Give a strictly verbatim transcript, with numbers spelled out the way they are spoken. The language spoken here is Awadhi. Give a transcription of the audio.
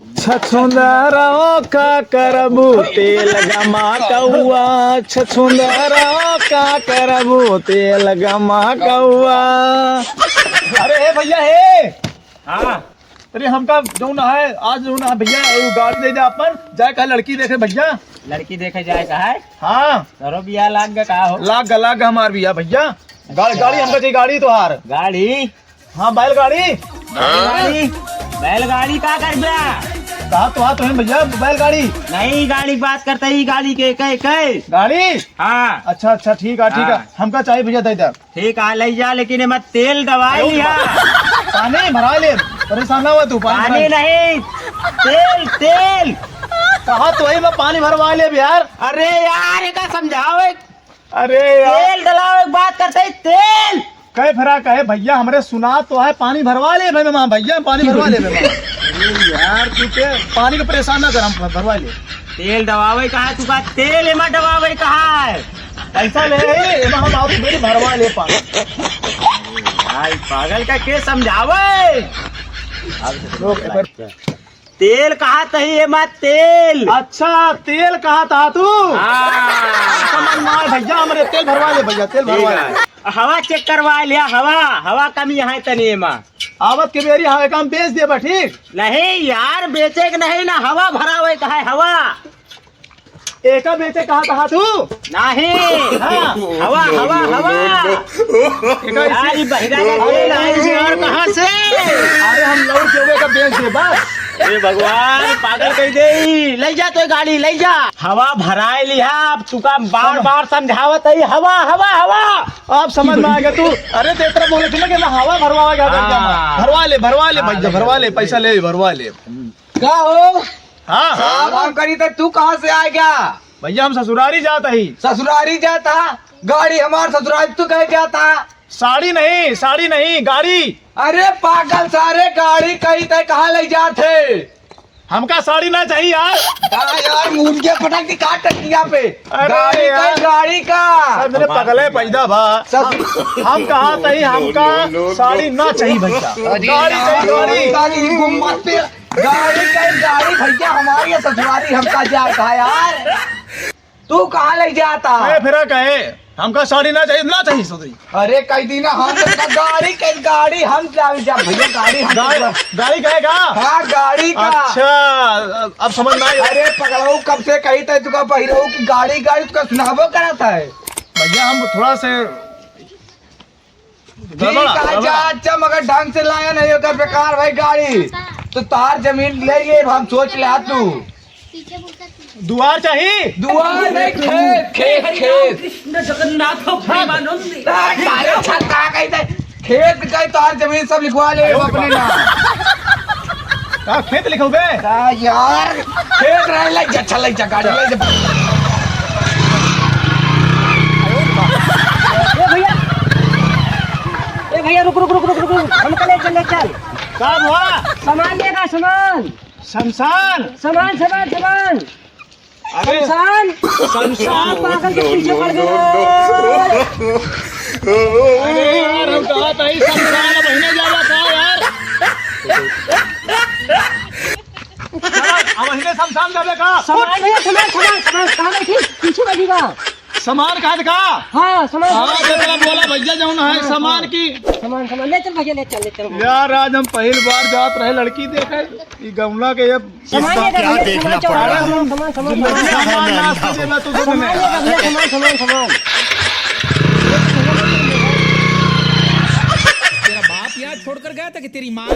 छछुंदरो का करबू तेल गमा कौआ, छछुंदरो का करबू तेल गमा कौआ। अरे हे भइया हे। हाँ। अरे हमका जौन है, आज जौन है भइया, एगो गाड़ी दे दे अपन, जाए का लड़की देखे भइया। लड़की देखे जाए का है? हाँ। तोरो बियाह लाग गा का हो? लाग गा, लाग गा हमार बियाह भइया। गाड़ी, गाड़ी हमका चाहिए, गाड़ी तोहार। गाड़ी? हाँ, बैलगाड़ी। बैलगाड़ी? बैलगाड़ी का करबा? कहा तो, हाँ तो है भइया, बैलगाड़ी। नहीं, गाड़ी की बात करता ही, गाड़ी के, के, के। गाड़ी? हाँ। अच्छा, अच्छा, ठीक है, ठीक है। हाँ। हमका चाहिए भइया, दे दे। ठीक है, ले जा, लेकिन एमा तेल डलवाई अरे लिहा। पानी भरा ले, परेशान ना हुआ तू, पानी पानी भरा ले। नहीं, तेल, तेल। कहा तो वही में पानी भरवा ले यार। अरे यार, एका समझाओ एक। अरे यार। तेल डलाओ, एक बात करते ही, तेल। कहे फिरा कहे भइया, हमरे सुना तो है, पानी भरवा ले भाई, माँ भइया, पानी भरवा ले भाई, माँ। अरे यार, तू के पानी का परेशान ना कर, हम भरवा ले। तेल डलवावे कहा है, तू का तेल एमा डलवावे कहा है? पैसा ले रही, एमा हम आप मेरी भरवा ले पानी। भाई, पागल का के समझावे? लोग, एक बार तेल कहा तही एमा तेल। अच्छा, तेल कहा था तू? हाँ। समझ में आए भइया, हमरे तेल भरवा ले भइया, तेल ठीक भरवा है। ले। हवा चेक करवा लिया, हवा, हवा कमी है तनी एमा। आवत के बेरी हवा काम बेच देबा, ठीक? नहीं यार, बेचे के नहीं ना, हवा भरावे का है, हवा। एका बेचे कहा था तू? नहीं। हाँ। हवा, हवा, हवा। एका यार, ई बहिरा का तेल आई यार, कहाँ से? अरे हम लौट के एका बेच देबा। ए भगवान, पागल कह दे। ले जा तो गाड़ी, ले जा। हवा भराए लिहा, अब तुका बार बार समझावत है, हवा, हवा, हवा। अब समझ में आएगा तू। अरे ते इतना बोले थे ना कि ना हवा भरवा, हाँ। भरवा ले, भरवा ले हाँ, भइया, ले भरवा ले, ले। पैसा ले, भरवा ले। का हो? हाँ, हाँ। साहब, हम करी तो तू कहाँ से आ गया? भइया, हम ससुरारी जात ही। ससुरारी जाता? गाड़ी हमार ससुरारी तू कहे जाता? साड़ी नहीं, साड़ी नहीं, गाड़ी। अरे पागल सारे, गाड़ी कही तय कहाँ ले जात है? हमका साड़ी ना चाहिए यार। का यार, मुर्गे पटक दी का टटिया पे? अरे गाड़ी का, यार। गाड़ी का। सर, मेरे पगले पैदा बा। सर। हम, हम कहा तही हमका साड़ी ना चाहिए भइया। अरे गाड़ी यार, चाहिए, गाड़ी। गाड़ी घूम मत पे। गाड़ी का गाड़ी भइया, हमारी ये ससुरारी हमका जाए का यार। तू कहाँ ले जाता? ए, फिरा कहे, हमका साड़ी ना चाहिए, ना चाहिए साड़ी। अरे, कह दी ना, हम तो गाड़ी के, गाड़ी हम चलावे जा भइया, गाड़ी हम गाड़ी, चलावे। गाड़ी कहे का? हाँ, गाड़ी का। अच्छा, अब समझ में आई। अरे, पगलऊ, कब से कही थे तुका बहिरऊ की गाड़ी, गाड़ी तुका सुनाबो करत है। भइया, हम थोड़ा से ठीक गड़बड़ा, है, गड़बड़ा। जा, अच्छा, मगर ढंग से लाया नहीं होगा, बेकार भाई गाड़ी। तो तार जमीन ले लिए, हम सोच ले तू। दुआर चाहिए? दुआर नहीं, खेत, खेत, खेत। कृष्ण जगन्नाथ प्रेमानंद। आ, काहे छल कहा कही थे? खेत का ही तार जमीन सब लिखवा ले अपने नाम। का खेत लिखोगे? का यार, खेत रहे, ले जा, चल, ले जा, गाड़ी ले जा। ए भइया, ए भइया, रुक, रुक, रुक, रुक, रुक, रुक, हमका ले चल, ले चल। का हुआ? सामान लेगा, सामान। शमशान? सामान, सामान, सामान। अरे, शमशान? शमशान? पागल के पीछे पड़ गए। अरे यार, हम कहा था ही शमशान, अब इन्हें जावा का यार? अब इन्हें शमशान जावे का? सामान भइया, सामान, सामान, सामान, कहाँ बैठी? पीछे बैठी बा। सामान कहा था का? हाँ, सामान। हाँ, तो तेरा बोला भइया जौन है, हाँ, सामान हाँ। की। सामान, सामान, ले चल भइया, ले चल, ले चल। यार, आज हम पहिल बार जात रहे लड़की देखे, ई गौना के ये सामान लेकर भइया, देखना सामान, पड़ रहा है। सामान, सामान, सामान, सामान। सामान नाश्ता देना तो सामान लेकर भइया, सामान, सामान, सामान। तेरा बाप यहाँ छोड़कर गया था कि तेरी माँ?